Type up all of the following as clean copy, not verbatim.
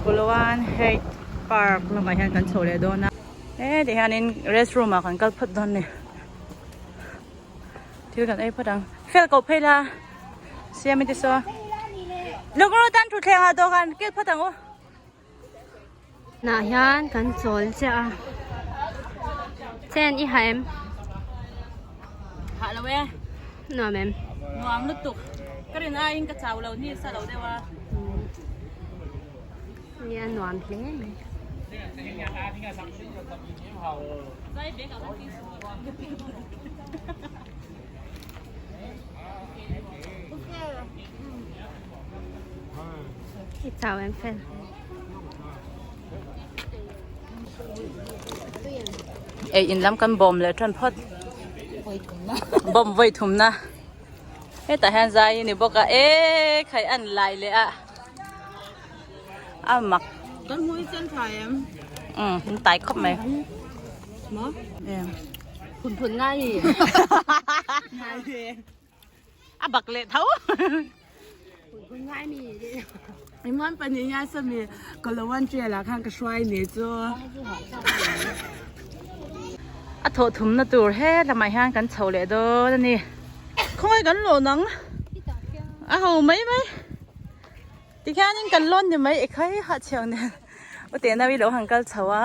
Koloan Height Park lamah hian kan chho leh dawn a. He ti hianin rest room ah kan kal phawt dawn a ni. Thil kan ei phawt ang. Fel koh phei la siam i ti saw. Lukru tan thutthleng ah dawhkan kil phawt ang u. Nah hian kan chawl chiah a chen i ha em ha lo e nuam em nuam lutuk ka rin aiin ka chau lo ni sa lo deuh a nia nuam hle mai I chau em fel. Ei in lam kan bawm leh tan phawt. Bawm vawi thumna. Hetah hian zai a ni bawk a e khai an lai leh a. A mak. Kan hmu i chen tha em? Um, in tai khawp mai. Maw? Em. Phun phun ngai. Ngai. A bak leh tho. Ingan pahnih hian sawmi Kolowan trail ah khan ka hruai ni chu. A thawh thumna tur he lamah hian kan chho leh dawn a ni. Khawngaih kan lawn ang. A ho mai mai. Tikhianin kan lawn ni mai ekhai hahchhiang nen. U Tenawi lo han kal chho a.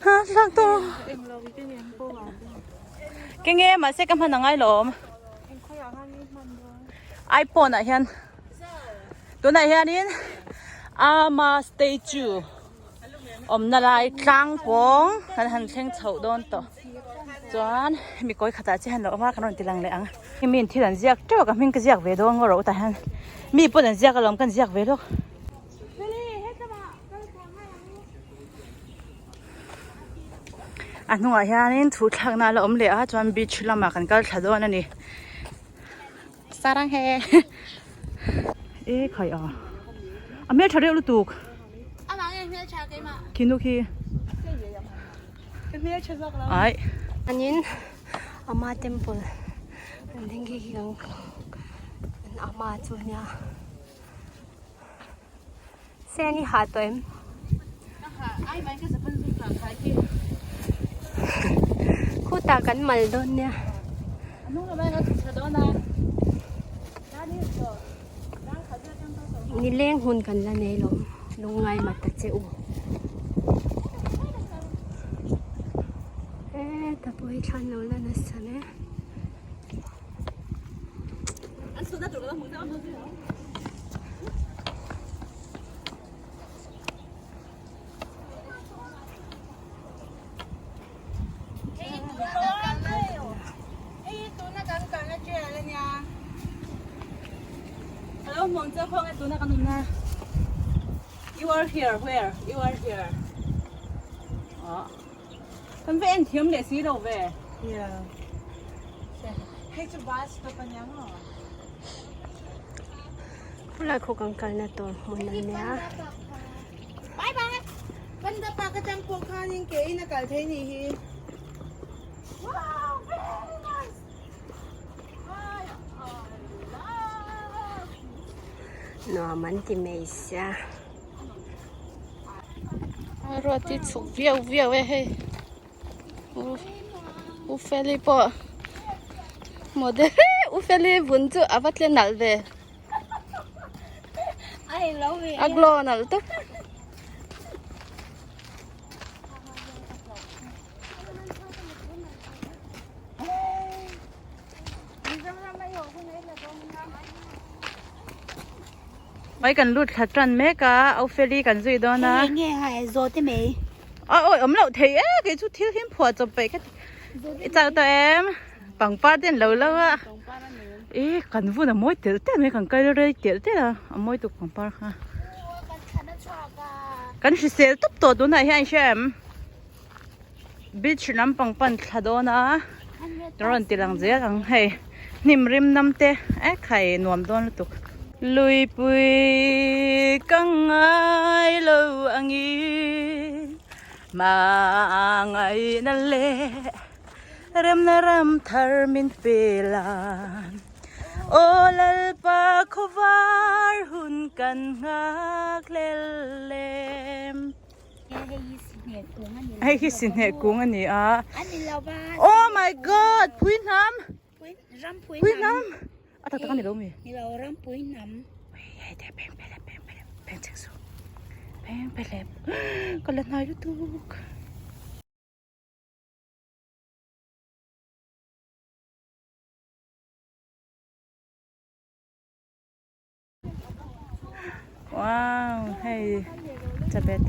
Ha thlak to. Ke nge mahse ka hman angai lo awm. iPhone ah hian tunah hianin ama statue awmna lai tlang pawng kan han thleng chhoh dawn tawh chuan hemi kawi khatah chian lo awm a kan rawn ti lang leh ang hemi in thil an ziak teuh a ka hming ka ziak ve dawn ngaw rawh tah hian mi pawn an ziak alawm kan ziak ve lawk. A hnungah hianin thu thlakna a la awm leh a chuan beach lamah kan kal thla dawn a ni sarang he e khai a a hmeltha reuh lutuk khi nu khi ai anin ama temple an ding khi khi kan ama chu ania. Sen i ha tawh em? Ka ha, ai mai ka zapan zum tah khai khi. Khutah kan mal dawn nia. A hnung lamah hian a chhuk thla dawn a. Nileng hun kan la nei lo, lungngai mat ta che u. E ta pawh hi thlan lo la nasa hle. An chhutna tur ka la hmuh zeuh a hmu zeuh ang. You are here where? You are here. Oh. Kan va en thiam leh si lo ve. Yeah. Hei chu bus stop ania maw? Khulai khaw kan kalna tur hmun a nia. Bye bye. Banda pa ka tang pawh khanin ke in a kal thei nih hi. Wow, very nice. I love. Nuam an ti mai sia. A ruat hi chhuk viau viau e hei u feli pawh model u feli vun chu a va tle nalh ve a glow nalh tawp. Mai kan lut thla tan mek a Opheli kan zui dawn a. Hei nge hai zawh te mai. A awi awm loh thei e kei chu thil him phuah chawp peih ka ti. I chau tawh em? Pangpar te an lo lo a. E kan vun a mawi telh telh mai kan kal rei telh telh a a mawi tuk pangpar kha. Kan hrisel tawp tawh tunah hian hria em? Beach lampang pan thla dawn a rawn ti lang zel ang hei hnim rim nam te e khai nuam dawn lutuk. Luipui ka ngai lo angin hmangaihna leh remna ram thar min pe la aw Lalpa khawvar. kan nghak hlel em. Hei hi sihneh kung a ni a. Oh my god! Pui hnam! Pui hnam! A tak tak a ni lo mi? Ni lo ram pui hnam. Hei te peng pele peng pele peng chek su. Peng pele ka la hnai lutuk. Wow, hei chabet.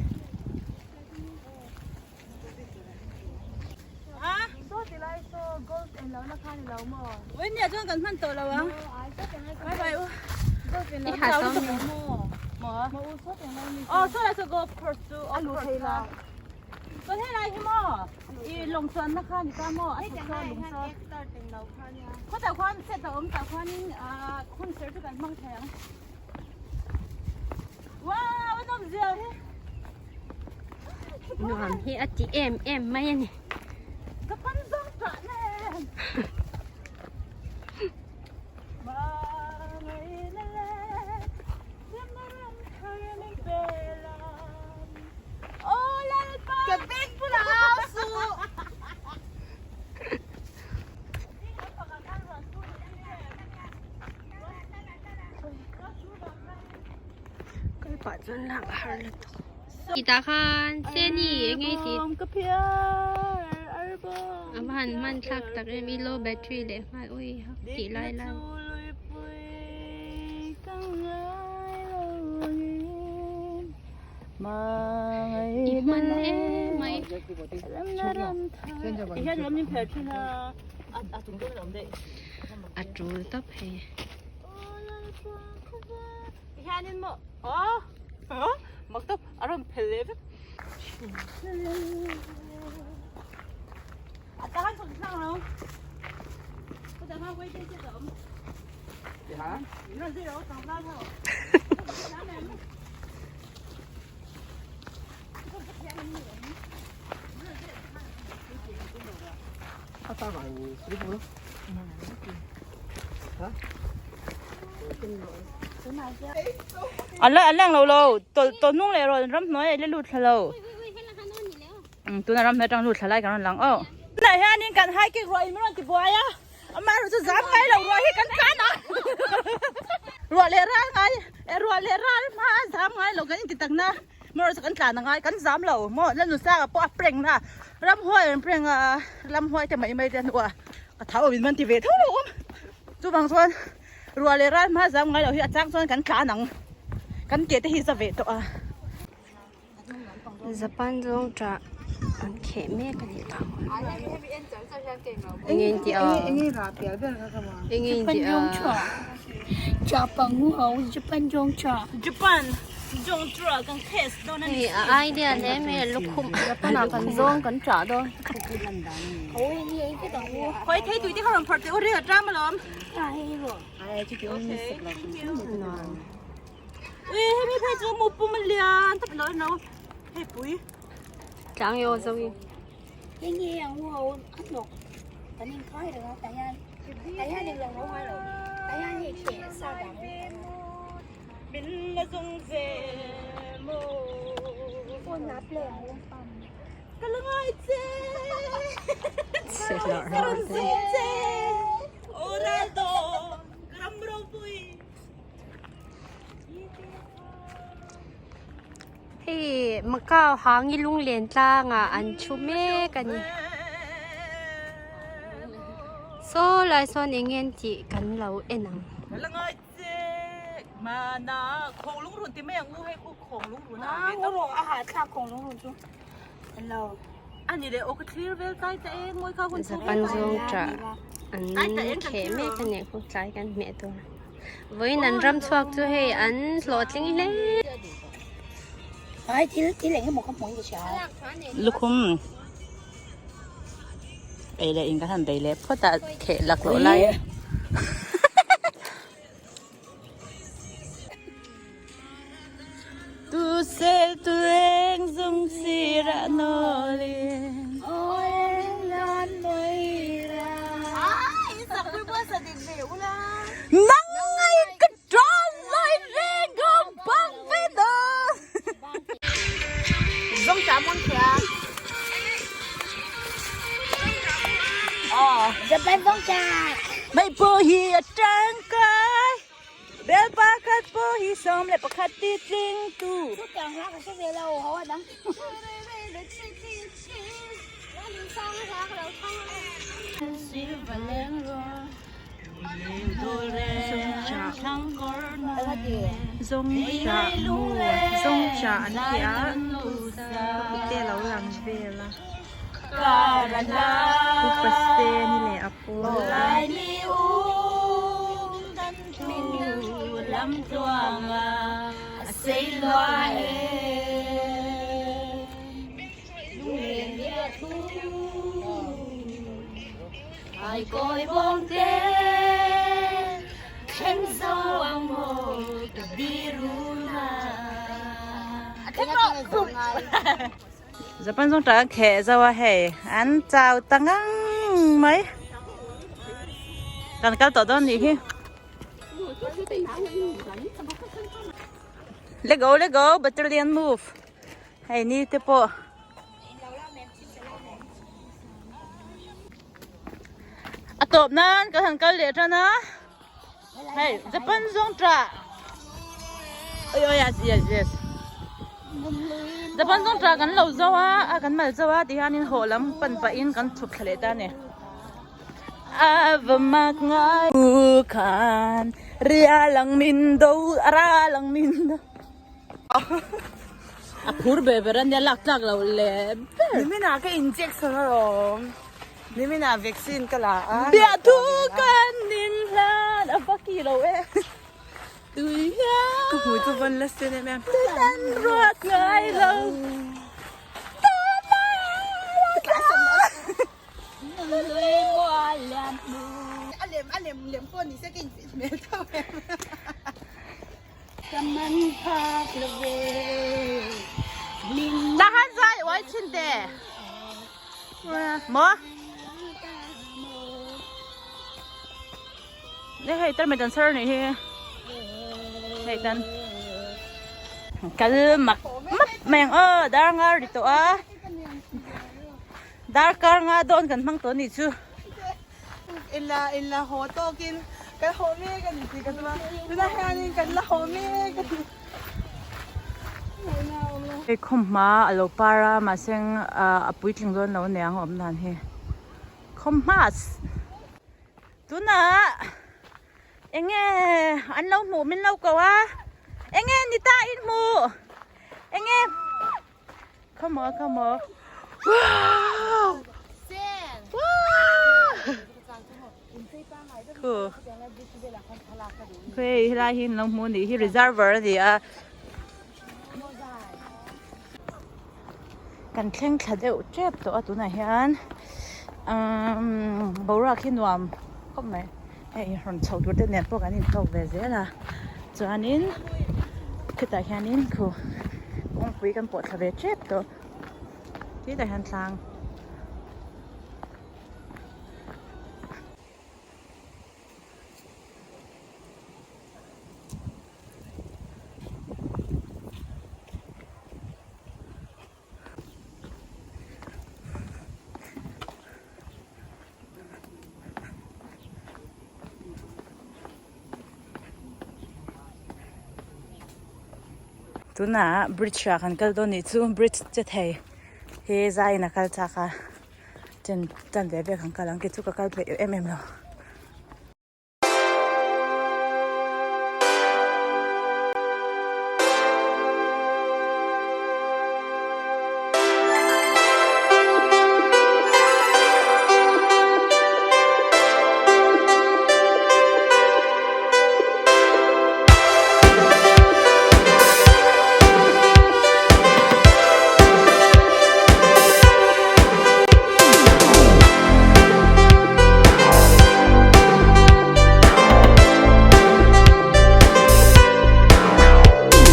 Ui nia chuan kan hman tawh lo ang. Bye bye u. I ha saw mi. Mo. Oh, so lai so golf course chu. A lu thei la. Chuan hei lai hi maw i lawng chuan na kha ni ta maw a chhuk saw lung saw khawtah khuan set a awm tah khuanin ah hun ser chu kan hmang thei ang wow a nawm zia hi Nuam hi a ti em em mai a ni. Ka pan zawng tah nen. Ka beng bulah au suh. Kal pah chuan lak a har lutuk. Ti tah khan Seni eng nge ti a va han hman thlak tak em i low battery leh nghal ui hak tih lai lai. I hman em mai. A tul tawp hei. A la a lang lo lo tawlh tawlh hnung leh rawn ram hnuai a la lut thla lo tuna ram hnuai atang lut thla lai kan rawn lang aw. Tunah hianin kan hiking ruah in min rawn ti buai a. Amaherawh chu zam ngai lo ruah hi kan tan a ruah leh ral ngai eh ruah leh ral hma a zam ngai lo kan inti takna amaherawh chu kan tlan a ngai kan zam lo maw la nusa ah pawh a prank na ramhuai an prank a ramhuai te mai mai te a hnuah ka thau in man ti ve tho lo awm chuvang chuan ruah leh ral hma a zam ngai lo hi a chang chuan kan tlan ang kan ke te hi za ve tawh a. Japan zawng tah an kheh mek a nih tak enge in tih a enge in tih a Japan zawng tah kan kheh dawn a ni hei a idea hle mai a lukhum Japan ah kan zawng kan tah dawn khawi thei tui te kha rawn phawrh teh u ri a tang alawm Ui hemi phei chu mu pum a lian tak lo no hei pui tlang io zo in min la zung ve mo ka la ngai che ka rawn zung che aw Ronaldo ka ram ropui. Hei Macau hangi lunglen tlangah an thu mek a ni. Saw lai sawn eng nge an tih kan lo en ang. Japan zawng tah an kheh mek a ni khu tlai kan hmeh tur. Vawiin an ram chhuak chu hei an hlawhtling hle. Lukhum ei leh in ka han bei leh phawt a kheh laklawh lai a. Tu sel tu eng zung sir a nawlin Nang ngai ka tan lai reng ang Mai pawh hi a tangkai Bel pakhat pawh hi 11 ti tling tu. Zawngṭah mu zawngṭah an ti a ka kute lo lang vel a upa seni leh a pawl Japan zawng tah an kheh zo a hei an chau ta ngang mai kan kal tawh dawn nih hi let go let go battalion move hei ni te pawh. A tawp nan kan han kal leh tan a hei Japan zawng tah oi oi yes yes yes Japan zawng tah kan lo zo a a kan mal zo a ti hianin haw lam pan pahin kan chhuk thla leh ta a ni a va mak ngai u khan ria lang min do a ra lang min do. A phur ber ber a nia lak tlak lo leh ber. Nimin ah ka injection alawm. Nimin ah vaccine ka la a. Biahthu kan nin hlan a va ki lo e. Tui hian. Ka hmui chu vawn la sen em em. Tan ruat ngai lo. A lem a lem lem pawh ni se ka infit hmel tho em. Ta han zai uai thin te maw ne hei tar mai dancer nih hi hei tan kal mak mak mai ang aw dar nga ri tawh a darkar nga dawn kan hmang tawh anih chu. Inla inla haw tawkin kan haw mek a ni tih ka tum a, tunah hianin kan la haw mek a ni. Hei khawmhma a lo par a mahse a puitling dawn lo aniang a awm dan hi khawmhma tunah eng nge an lo hmuh min lo ko a eng nge ni ta in hmuh eng nge. Come on, come on. Wow! Wow! Cool. Hei helai hi an lo hmu anih hi reservoir a ni a. Kan thleng thla deuh tep tawh a tunah hian umm boruak hi nuam khawp mai. Hei rawn chho tur te nen pawh kan intawk ve zel a chuanin khitah hianin khu kawngpui kan pawh thla ve tep tawh titah hian tlang. Tunah bridge ah kan kal dawn nih chu bridge che thei hi zaiin a kal chak a chen chan ve ve kan kal ang keichu ka kal peih em em lo.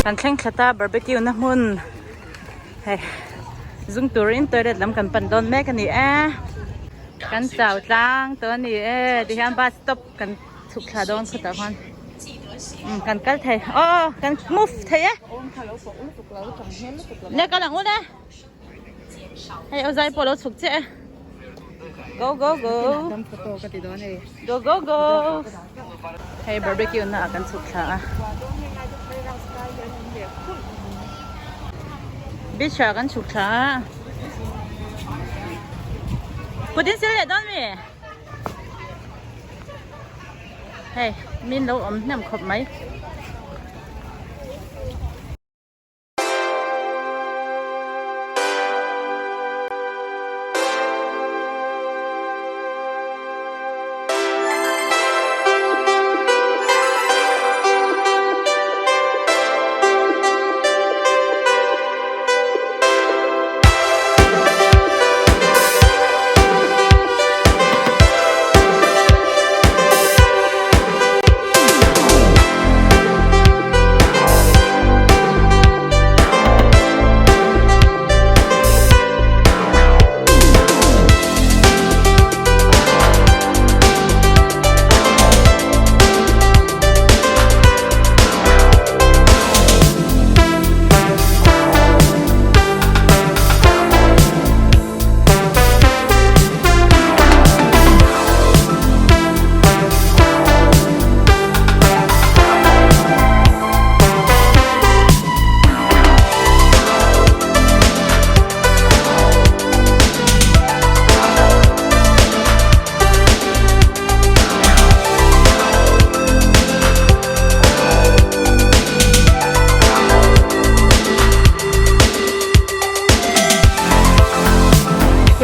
Kan thleng thlat a barbecue na hmun hei zung turin toilet lam kan pan dawn mek a ni e kan chau tlang tawh a ni e tihian bus stop kan chhuk thla dawn khawtah khuan kan kal thei aw kan move thei e ne kal ang u le. Hei aw zai pawh a lo chhuk chiah e. Go go go. Go go go. Hei barbecue na ah kan chhuk thla a. Beach ah kan chhuk thla a. Kut in sil leh dawn mi? Hei min lo awm hnem khawp mai.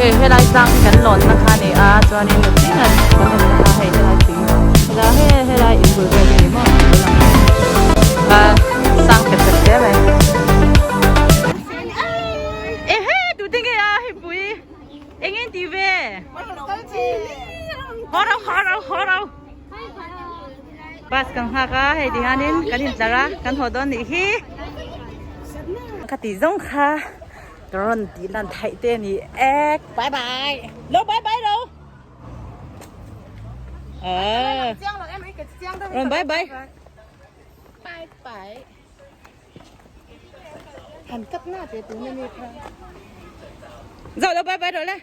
Hei helai tlang hi kan lawn na kha a ni a chuanin nutling an kan awm na kha hei helai thing helai he helai in bul vel hi a ni maw a lo lang a sang pep pep hle mai ehe tute nge a hei pui eng nge tih ve haw ro haw ro haw ro bus kan nghak a hei ti hianin kan intlar a kan haw dawn nih hi ka tih zawng kha. Ka rawn tih lan theih te a ni ek. Bye bye. Lo bye bye lo. Ờ. Rawn bye bye. Bye bye. Han kap na te tu na ni kha. Dạo lo bye bye rồi le.